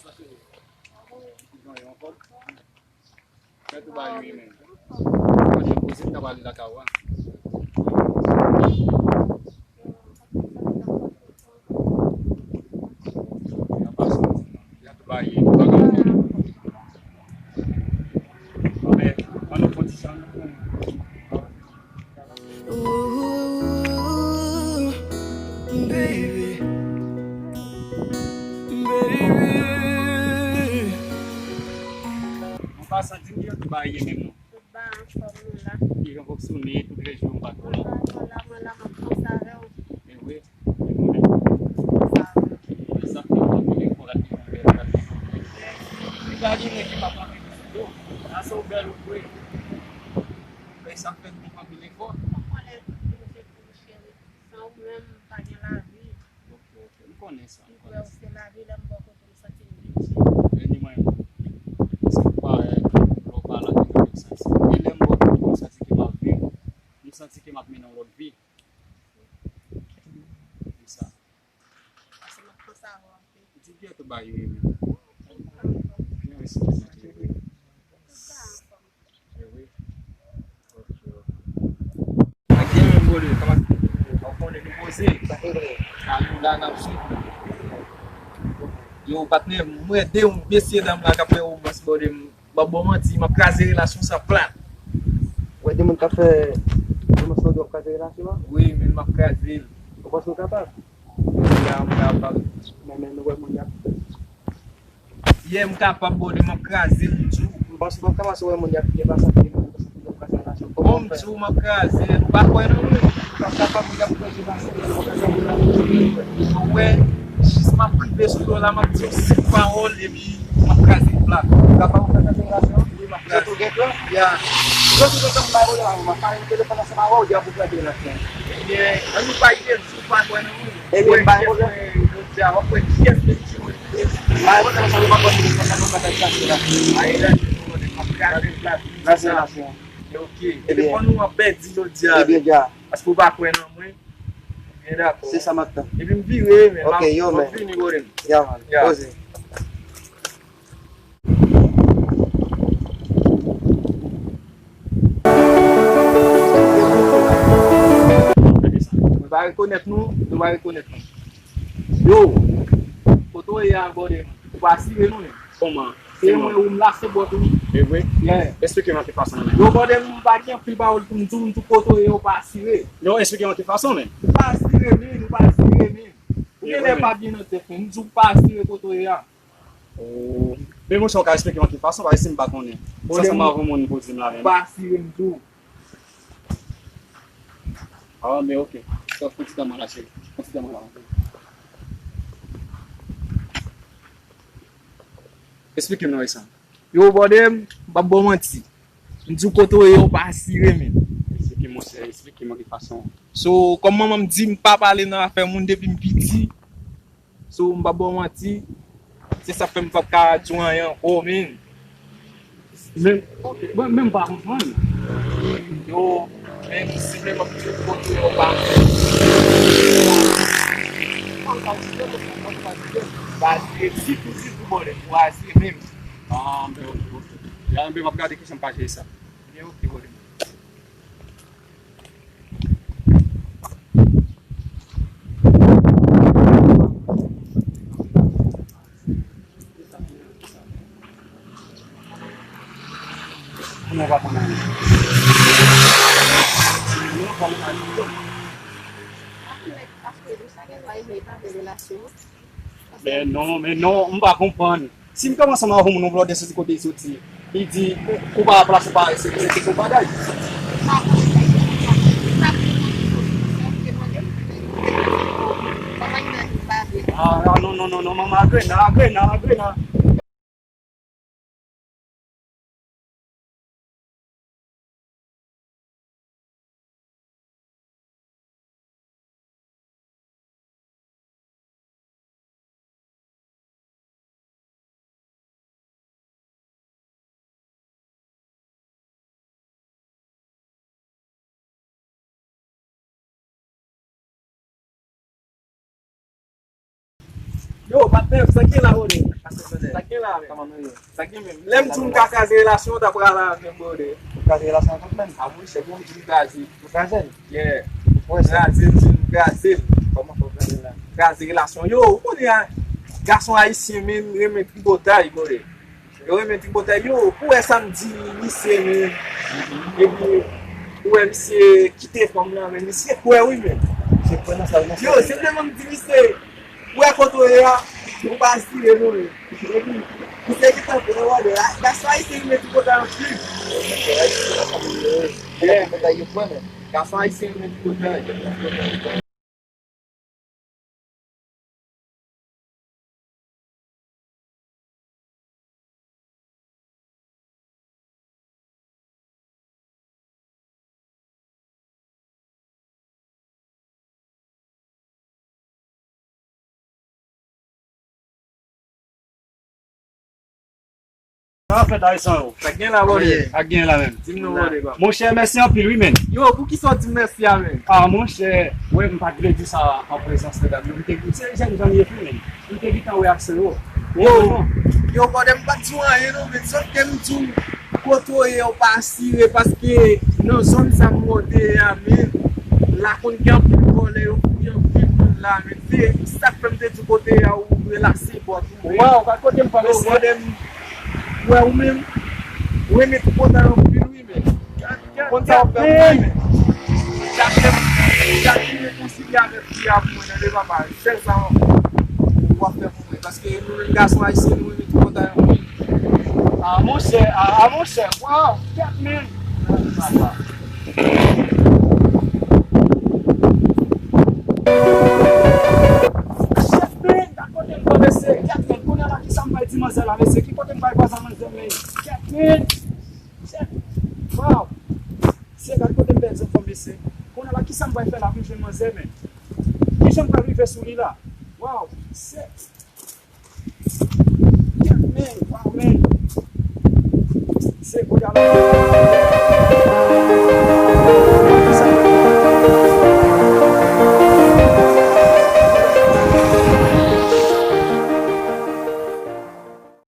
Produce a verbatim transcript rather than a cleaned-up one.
Sa cheri. Ou gen yon kòb? Mèt ou ba yo menm. Mwen jan poze m ta pale lakay ou a. Yon paspò. Mèt ou ba yo. Anben, ann nou fon ti chan. Ooh, baby, baby. An pasan, di m ki jan tout bagay ye menm non. Tout bagay anfòm, nou la. Ki jan fonksyone, tout rejyon pa twò la. Mwen la, mwen la, mwen la, m ap panse avè w. E vre. Sa fè anpil efò, gade yon bèl gade. Li pa gen nèg ki pa konn anpil efò. Sa se w bèl ou vre. Men sa fè nou anpil efò. Ou konnen tout moun se pou cheri. San ou menm, m pa gen lavi. Ok, ok. M konnen sa, m konnen sa. Ou se lavi, lè m bò kote m santi m byen. E ni mwen, se pa, eh, lè w pale ak mwen, m santi. E lè m bò kote m santi ke m ap viv, m santi ke m ap mennen yon lòt vi. Di sa. Paske m ap panse avè w anpil. Di byen tout bagay yo ye menm. Byen respè nan tèt ou. Tout bagay anfòm. E wi. Ok, ok. Ak byen menm, brother, kòman w konnen nou poze? Sa fè vrè. A nou la n ap swiv. Yo, patnè, m wè de yon mesye dam la k ap fè romans, brother, m M ap ba w manti, m ap kraze relasyon sa plat. Ou wè de moun k ap fè romans pandan w ap kraze relasyon an? Wi, men m ap kraze l. Ou panse w kapab? Ya, m kapab. Men, men, nou wè moun y ap. Yè, m kapab, brother, m ap kraze l, m di w. M panse w p ap kapab, si w wè moun y ap byen pase ak moun, w ap kraze relasyon. Bon, m di w, m ap kraze l. Ou pa kwè nan mwen? Ou p ap kapab, m ap kraze relasyon. Ou wè, jis m ap rive sou yo la, m ap di yon senk pawòl, epi M ap kraze plat. Ou kapab fè kraze relasyon? Wi, m ap kraze. Sètou gen plan? Ya. Sètou gen plan, m bay pwoblèm avè w. M ap pale nan telefòn ansanm avè w, ou di w ap kraze relasyon. Ebyen, ann nou pa gen sou pa kwè nan mwen. Ebyen, m bay pwoblèm. Jodi a, w ap wè kiyès menm ki mwen. M bay pwoblèm ansanm, ou pa konn ki sa nou pa fè kraze relasyon. Ay, la, m ap kraze plat. Kraze relasyon. Ok. Ebyen. Telefòn ou an pèdi jodi a. Ebyen, ya. Paske ou pa kwè nan mwen. Byen dakò. Se sa m ap tann. Epi m vire, men. Ok, yo, men. M ap vini, brother. Ya, man. Ya. Poze. Mwen pa rekonèt nou, nou pa rekonèt nou. Yo, kote w ye a, brother? Ou pa asire nou, men. Kòman? Se mwen ou m lase bòt ou. E vre? Yeah. Esplike m an ki fason menm. Yo, brother, m pa gen anpil pawòl pou m di w, m di w kote w ye, ou pa asire. Non, esplike m an ki fason menm. Ou pa asire, men, ou pa asire, men. Ou genlè pa byen nan tèt, men. M di w pa asire kote w ye a. Oh. Men monchè, ou ka esplike m an ki fason, paske si m pa konnen. Sa, sa m avè moun pou di m la menm. Ou pa asire, m di w. Ah, men ok. Sa fè ti tan mwen la, cheri. Fè ti tan mwen la. Esplike m non, Esan. Yo, brother, m p ap ba w manti. M di w kote w ye, ou pa asire menm. Esplike m, monchè, esplike m an ki fason. So, kòm manman m di, m pa pale nan afè moun depi m piti. So, m p ap ba w manti. Se sa k fè m p ap ka di w anyen ankò, men. Men, ok, mwen menm pa konprann. Yo, men, si menm ap di w kote yo pa. Ba, se ditou, ditou, bòlè, pou azi menm. Ah, men, ok, ok. Ya, men, m ap gade kijan m ka jere sa. Men, ok, bòlè. Kounye a pa konn anyen. Men non, men non, m pa konprann. Si m kanpe ansanm avè yon moun, yon blòdè soti kote li soti, li di, ou pa plas ou pa, se, se, se tout bagay. Ah, ah, non, non, non, non, manman, agrena, agrena, agrena. Yo, patnè, sa k gen la, brother? Sa k gen la, men? Sa k gen menm? Lè m di w m ka kraze relasyon, w ta pral avè m, brother. Ou kraze relasyon an tout menm? A, monchè, bon, m di m kraze. Ou kraze l? Yeah. Ou kwè sa? Kraze l, m di m kraze l. Kòman fè w kraze l la? Kraze relasyon. Yo, ou konnen a, gason ayisyen, men, renmen tripotay, brother. Yo renmen tripotay yo. Ou wè sa m di misye, men. Epi, ou wè misye kite fanm nan, men misye kwè wi, men. Misye kwè nan sa l nan fè. Yo, se tèlman m di misye, ou wè kote w ye a, ou pa asire nou, men. Epi, misye gentan kwè, wè, de la, gason ayisyen renmen tripotay anpil. Yeah. Tripotay yo kwè, men. Gason ayisyen renmen tripotay. Sa fèt, Ayisyen yo? Sa gen la, brother? Sa gen la menm? Di m non, brother, ba. Monchè, mèsi anpil wi, men. Yo, poukisa w di m mèsi a, men? Ah, monchè, wè, m pa t vle di sa an prezans medam yo. M te, se jèn jan yo ye tou, men. M te gentan wè ak se yo. Yo, yo, brother, m pa t di w anyen non, men sòf ke m di w kote w ye, w pa asire, paske nan zòn sa m wè w te ye a, men, la konn gen anpil vòlè, yo fouye anpil moun la, men, se sa k fè m te di w kote w ye a, ou relase bòt ou, men. Waw, gad kote m pran mesye. Yo, brother, m wè ou menm, ou renmen tripotay anpil wi, men. Konn sa w ap fè pou mwen, men. Gad ki, gad ki rekonsilye avèk fi a pou mwen, tande papa. Sèl sa w ap fè pou mwen. Paske nou menm gason ayisyen, nou renmen tripotay anpil. Ah, monchè, ah, ah, monchè, waw, kèt, men. Chèf, men, gad kote m pran mesye, kèt, men, kounye a la, kisa m pral di manzè la, mesye, ki kote m pral pran sa manzè, men, kèt, men. Chèf, waw. Se gad kote m pèdi zanfan mesye. Kounye a la, kisa m pral fè la pou m jwenn manzè, men? Kijan m pral rive sou li la? Waw, se. Men, waw, men. Se kounye a la.